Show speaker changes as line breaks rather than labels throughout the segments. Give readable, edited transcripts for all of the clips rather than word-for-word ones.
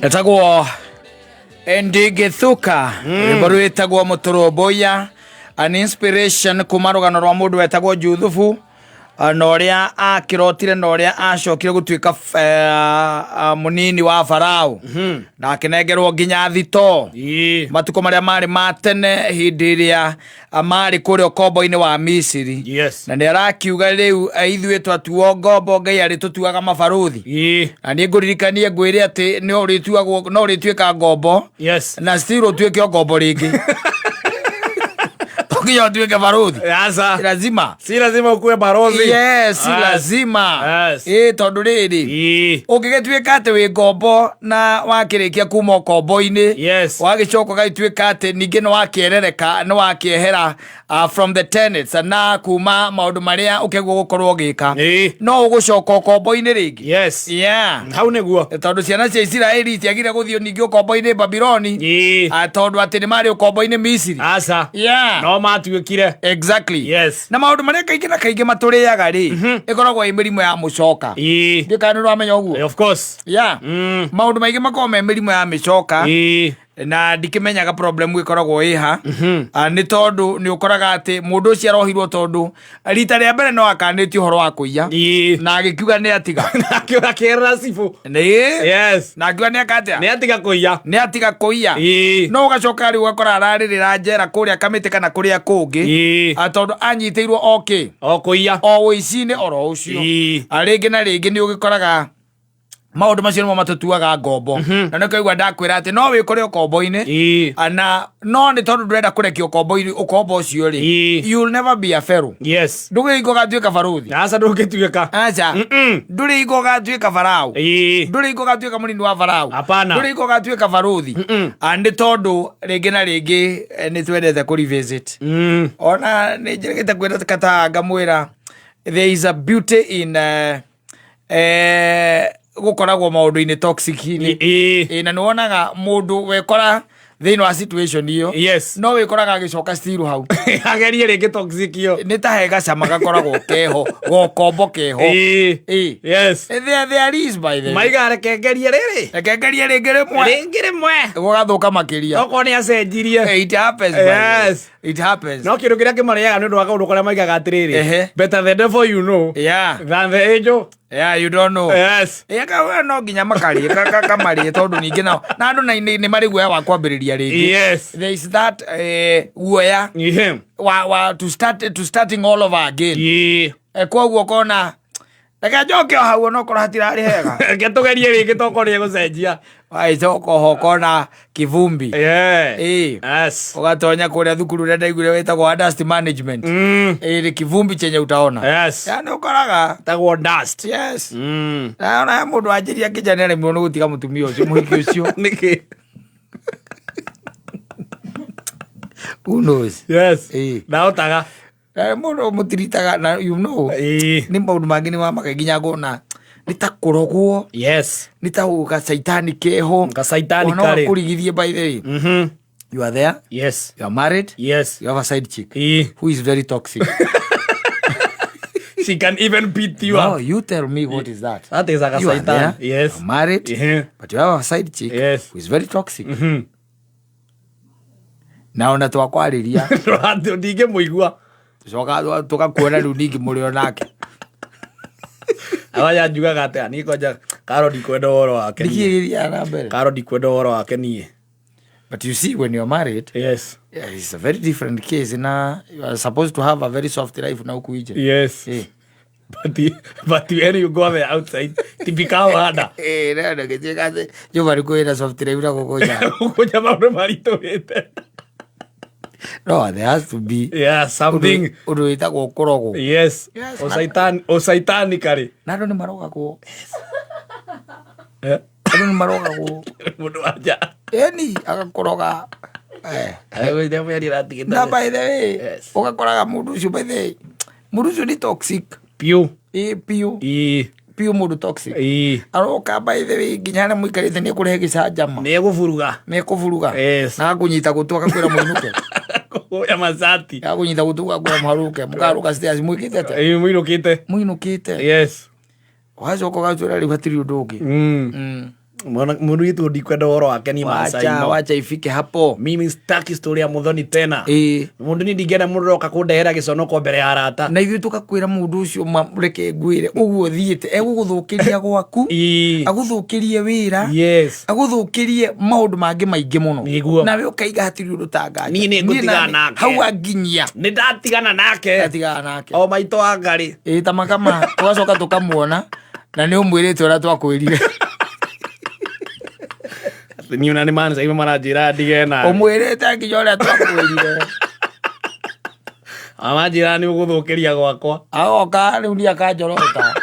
Etagwo Andy Githuka, rwĩmbo rwĩtagwo Mũtũrũmbũiya, an inspiration kuma rũgano rwa mũndũ wetagwo Juthubu na ũrĩa akĩrotire na ũrĩa acokire gũtuĩka mũnini wa Farao na akĩnengerwo nginya thitoo matukũ marĩa marĩ ma tene hĩndĩ ĩrĩa marĩ kũrĩa ũkombo-inĩ wa Misiri. Na nĩ arakiuga rĩu ithuĩ twatuo ngombo Ngai arĩtũtuaga mabarũthi. Na niĩ ngũririkanie ngwĩre atĩ no ũrĩtuagwo no ũrĩtuĩka ngombo na still ũtuĩke o ngombo rĩngĩ to nginya ũtuĩke barũthi.
Aca.
Lazima.
Si lazima ukuwe barozi.
Yes, si lazima. Ĩ tondũ rĩrĩ, ũngĩgĩtuĩka atĩ wĩ ngombo na wakĩrĩkia kuma ũkombo-inĩ, wagĩcoka ũgagĩtuĩka atĩ ningĩ nĩ wakĩerereka, nĩ wakĩehera from the tenets na kuma maũndũ marĩa ũkĩagwo gũkorwo ũgĩka, no ũgũcoka ũkombo-inĩ rĩngĩ.
Hau nĩguo.
Tondũ ciana cia Isiraeli itiagire gũthiĩ ningĩ ũkombo-inĩ Babiloni, tondũ atĩ nĩ marĩ ũkombo-inĩ Misiri.
Aca. No matuĩkire.
Na maũndũ marĩa kaingĩ na kaingĩ matũrĩaga rĩ, ĩkoragwo ĩ mĩrimũ ya mũcoka. Ndiũĩ kana nĩ ũramenya ũguo.
Of course.
Maũndũ maingĩ makoragwo me mĩrimũ ya mĩcoka. Na ndikĩmenyaga problem ĩkoragwo ĩha. Nĩ tondũ nĩ ũkoraga atĩ mũndũ ũcio arohirwo tondũ rita rĩa mbere no akanĩtie ũhoro wa kũiya na agĩkiuga nĩ atiga.
Akĩra cibũ.
Nĩ. Na akiuga nĩ eka atĩa?
Nĩ atiga kũiya.
Nĩ atiga kũiya. No ũgacoka rĩu ũgakora ararĩrĩra njera kũrĩa kamĩtĩ kana kũrĩa kũngĩ. Tondũ anyitĩirwo o kĩ?
O kũiya.
O ũici-inĩ oro ũcio. Rĩngĩ na rĩngĩ nĩ ũgĩkoraga maũndũ macio nĩmo matũtuaga ngombo. Na nĩkĩo igua ndakwĩra atĩ no wĩkore ũkombo-inĩ, na no nĩ tondũ ndũrenda kũrekia ũkombo-inĩ ũkombo ũcio rĩ, you'll never be a pharaoh. Ndũrĩ hingo ũgatuĩka barũthi.
Aca, ndũngĩtuĩka.
Aca. Ndũrĩ hingo ũgatuĩka farao. Ndũrĩ hingo ũgatuĩka mũnini wa farao.
Hapana.
Ndũrĩ hingo ũgatuĩka barũthi. Nĩ tondũ rĩngĩ na rĩngĩ nĩ twendete kũ revisit. Ona nĩ njĩrĩgĩte kwĩra kata ngamwĩra there is a beauty in gũkoragwo maũndũ-inĩ toxic-inĩ. Ĩ, na nĩ wonaga mũndũ wekora thĩinĩ wa situation ĩyo, no wĩkoraga agĩcoka still hau.
Agerie rĩngĩ toxic ĩyo.
Nĩ ta he gacama gakoragwo keho gokombo keho. Ĩ. There is, by the way.
Maiga reke ngerie rĩrĩ.
Reke ngerie rĩngĩ rĩmwe.
Rĩngĩ rĩmwe.
Gũgathũka makĩria.
Okorwo nĩ acenjirie.
It happens, by the way. It happens.
No kĩndũ kĩrĩa kĩmarĩaga nĩ ũndũ wa kaũndũ karĩa maigaga atĩrĩrĩ, better the devil you know than the angel
Yeah, you don't know. Ĩ, no nginya makarĩe kamarĩe tondũ ningĩ nao na andũ nĩ marĩ guoya wa kwambĩrĩria rĩngĩ. There is that guoya wa to start to starting all over again. Koguo kona reke njoke o hau onokorwo hatirarĩ hega.
Reke tũgerie rĩngĩ tokorwo nĩ egũcenjia.
Wagĩcoka oho ũkona kivumbi. Ũgatonya kũrĩa thukuru ũrĩa ndaiguire wĩtagwo wa dust management. Ĩ, nĩ kivumbi chenye utaona. Ya, nĩ ũkoraga.
Tagwo dust.
Yes. Na ona he mũndũ wanjĩria ngĩnja nĩ aremirwo nĩ gũtiga mũtumia ũcio, mũhiki ũcio.
Nĩkĩ?
Who knows?
Ndahotaga.
Mũndũ mũtiritaga na you know. Nĩ maũndũ mangĩ nĩ mamake nginya ngona nĩ ta kũrogwo. Nĩ ta gacaitani keho.
Gacaitani
Ona
karĩ.
ũgakũrigithie, by the way. You are there. You are married. You have a side chick who is very toxic.
She can even beat you
No,
up.
you tell me what is that?
That is a
You are
gacaitani.
there, you are married, but you have a side chick who is very toxic. Na ona twakwarĩria
Ndingĩmũigua.
Tũcoka tũgakuona rĩu ningĩ mũrĩ o nake.
Awaya njugaga atĩa niĩ kwanja Karo ndikwenda ũhoro wake
Nĩkĩ
niĩ.
gĩthiaga na mbere?
Karo ndikwenda ũhoro wake niĩ.
But you see, when you're married, yeah, it's a very different case. Na you are supposed to have a very soft life na huku nje.
But when you go there outside, typical hada.
Leo ndagĩtuĩka atĩ nyũmba nĩ kwĩna soft life na gũkũ nja.
Gũkũ nja maũndũ maritũhĩte.
No, there has to be
Yeah, something.
Ũndũ wĩtagwo kũrogwo.
Ũcaitanically.
Na andũ nĩ marogagwo. Andũ nĩ marogagwo.
Mũndũ wa nja.
Ĩni, agakũroga. Na by the way, ũgakoraga mũndũ ũcio, by the way, mũndũ ũcio nĩ toxic.
Piũ.
Ĩ, piũ. Piũ mũndũ toxic. Aroka, by the way, nginya harĩa mũikarĩte nĩ ekũrehe gĩcanjama.
Nĩ egũburuga.
Nĩ ekũburuga. Na agakũnyita gũtũ agakwĩra mũinũke.
Kuoya macati.
Agakũnyita gũtũ agakwĩra mũharũke. Mũkaharũka stairs mwĩkĩte atĩa?
Ĩ, mũinũkĩte.
Mũinũkĩte. Ũgacoka ũgacũra rĩu hatirĩ ũndũ ũngĩ.
Mundu witũ ndikwenda ũhoro wake ni
Wacha,
Masaimo.
wacha ifike hapo.
Mimi sitaki story ya Muthoni tena.
Ĩĩ.
Mundu ni ndingĩenda mũndũ ũroka kũndehera gĩconoko mbere ya arata.
Na ithuĩ tũkakwĩra mũndũ ũcio reke ngwĩre ũguo ũthiĩte egũgũthũkĩria gwaku,
Ĩĩ.
agũthũkĩrie wĩra,
Yes.
agũthũkĩrie maũndũ mangĩ maingĩ mũno.
Nĩguo.
Nawe ũkaiga hatirĩ ũndũ tanganja.
Niĩ nĩ ngũtigana nake.
Hau anginyia.
Nĩ ndatigana nake.
Atigana nake.
O maitũ wa ngarĩ.
Ĩĩ ta makama tũgacoka tũkamuona na nĩ ũmwĩrĩte ũrĩa twakwĩrire.
Niĩ ona nĩ Masaimo maranjĩra ndige nawe.
Ũmwĩrĩte nginya ũrĩa twakwĩrire.
Amanjĩra nĩ ũgũthũkĩria gwakwa.
Agoka rĩu niĩ akanjorota.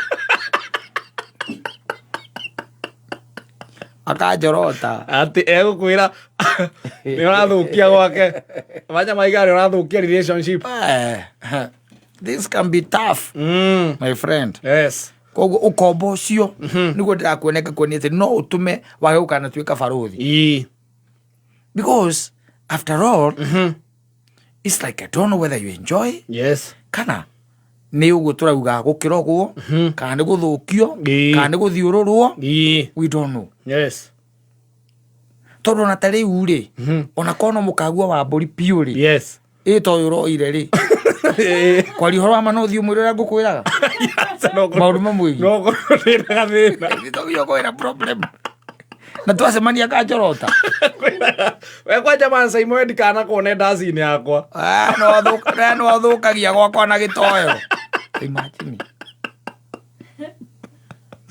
Akanjorota.
Atĩ egũkwĩra nĩ ũrathũkia gwake. Manya maiga nĩ ũrathũkia relationship.
This can be tough, my friend.
Yes.
Koguo ũkombo ũcio nĩguo ndĩrakuonia ngakuonia atĩ no ũtũme wage gũkanatuĩka barũthi.
Ĩĩ.
Because after all, it's like I don't know whether you enjoy
Yes.
kana nĩ ũguo tũrauga gũkĩrogwo, kana nĩ gũthũkio,
Ĩĩ.
kana nĩ gũthiũrũrwo,
Ĩĩ.
we don't know.
Yes.
Tondũ ona ta rĩu rĩ, ona korwo no mũkagua wa mbũri piũ rĩ,
Yes.
ĩ ta ũyũ ũroire rĩ, kwaria ũhoro wa ma no ũthiĩ ũmwĩre ũrĩa ngũkwĩraga maũndũ mamwĩgiĩ.
No ngorwo ndĩna gathĩna.
Nĩ kwĩna problem na twacemania akanjorota.
We kwanja Masaimo we ndikanakuone ndaci-inĩ yakwa.
Ah, no athũkagia gwakwa na gĩtoero. Imagine.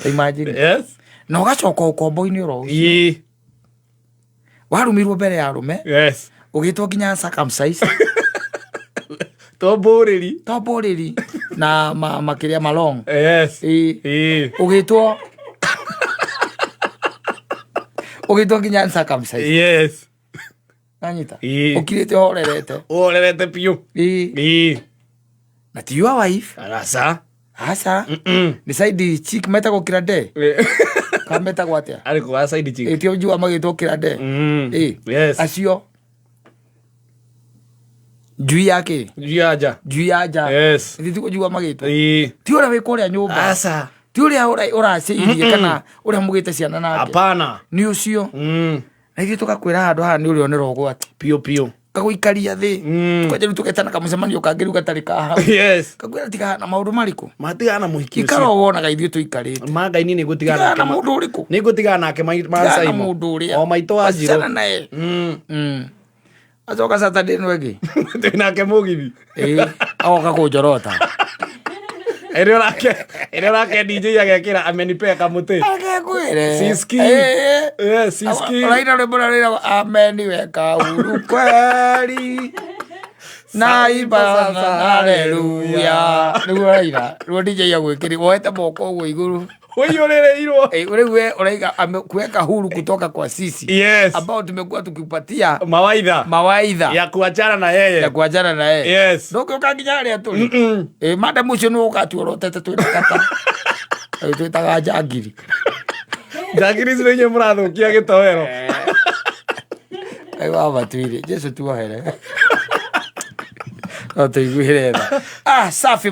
Imagine.
Yes.
Na ũgacoka ũkombo-inĩ oro ũcio.
Ĩĩ.
Warumirwo mbere ya arũme,
Yes.
ũgĩtwo nginya circumcised.
To mbũrĩri.
To mbũrĩri na makĩria malong.
Yes.
Ĩĩ.
Ĩĩ.
Ũgĩtwo nginya uncircumcised.
Yes.
Nanyita.
Ĩĩ.
Ũkirĩte ũhorerete.
Ũhorerete biũ.
Ĩĩ.
Ĩĩ.
Na ti your wife.
Aca.
Aca. Nĩ side chick metagwo kĩrande. Kana metagwo atĩa?
Arĩ kũ wa side chick?
Ĩĩ tio njua magĩtwo kĩrande. Ĩĩ.
Yes.
Acio. Njui ya kĩ?
Njui ya nja.
Njui ya nja.
Yes.
Ithuĩ tiguo njua magĩtwo.
Ĩĩ.
Ti ũrĩa wĩ kũrĩa nyũmba.
Aca.
Ti ũrĩa ũracĩirie kana ũrĩa mũgĩte ciana nake.
Hapana.
Nĩ ũcio. Na ithuĩ tũgakwĩra handũ haha nĩ ũrĩonera ũgwati.
Piũ piũ.
Kagũikaria thĩ. Tũkanjia rĩu tũgetana kamũcemanio kangĩ rĩu gatarĩ ka hau.
Yes.
Kakwĩra tigana na maũndũ marĩkũ?
Matigana na mũhiki
Ikara
ũcio.
o wonaga ithuĩ tũikarĩte.
Ma Ngai niĩ nĩngũtigana
Tigana na
nake.
mũndũ ũrĩkũ?
Nĩngũtigana nake
Tigana na
Masaimo.
mũndũ ũrĩa.
O maitũ wa njirũ.
Wachana naye. Acoka Saturday ĩno ĩngĩ.
Twĩ nake mũgithi.
Ĩĩ, agoka kũnjorota.
Ĩrĩa ũrake DJ agekĩra amenipea kamũtĩ.
Akekwĩre.
Siski.
Ĩĩ.
Yes, siski.
Ũraina rwĩmbo rũrĩa rwĩragwo ameniweka huru kweli na ibana haleluya. Nĩguo ũraina. Rĩu DJ agwĩkĩrĩ woete moko ũguo igũrũ.
Ũiyũrĩrĩirwo.
Rĩu we ũraiga amekuweka huru kutoka kwa sisi.
Yes.
Ambao tumekuwa tukipatia
Mawaidha.
mawaidha
Ya kuachana na yeye.
ya kuachana na yeye.
Yes.
Ndũngĩũka nginya harĩa tũrĩ. Madam ũcio nĩwe ũgatuorotete twĩna kata. Twĩtaga njangiri.
Njangiri icio inyuĩ mũrathũkia gĩtoero.
Ngai wa matuire. Jesu tuohere. No tũiguĩre tha. Ah, safi.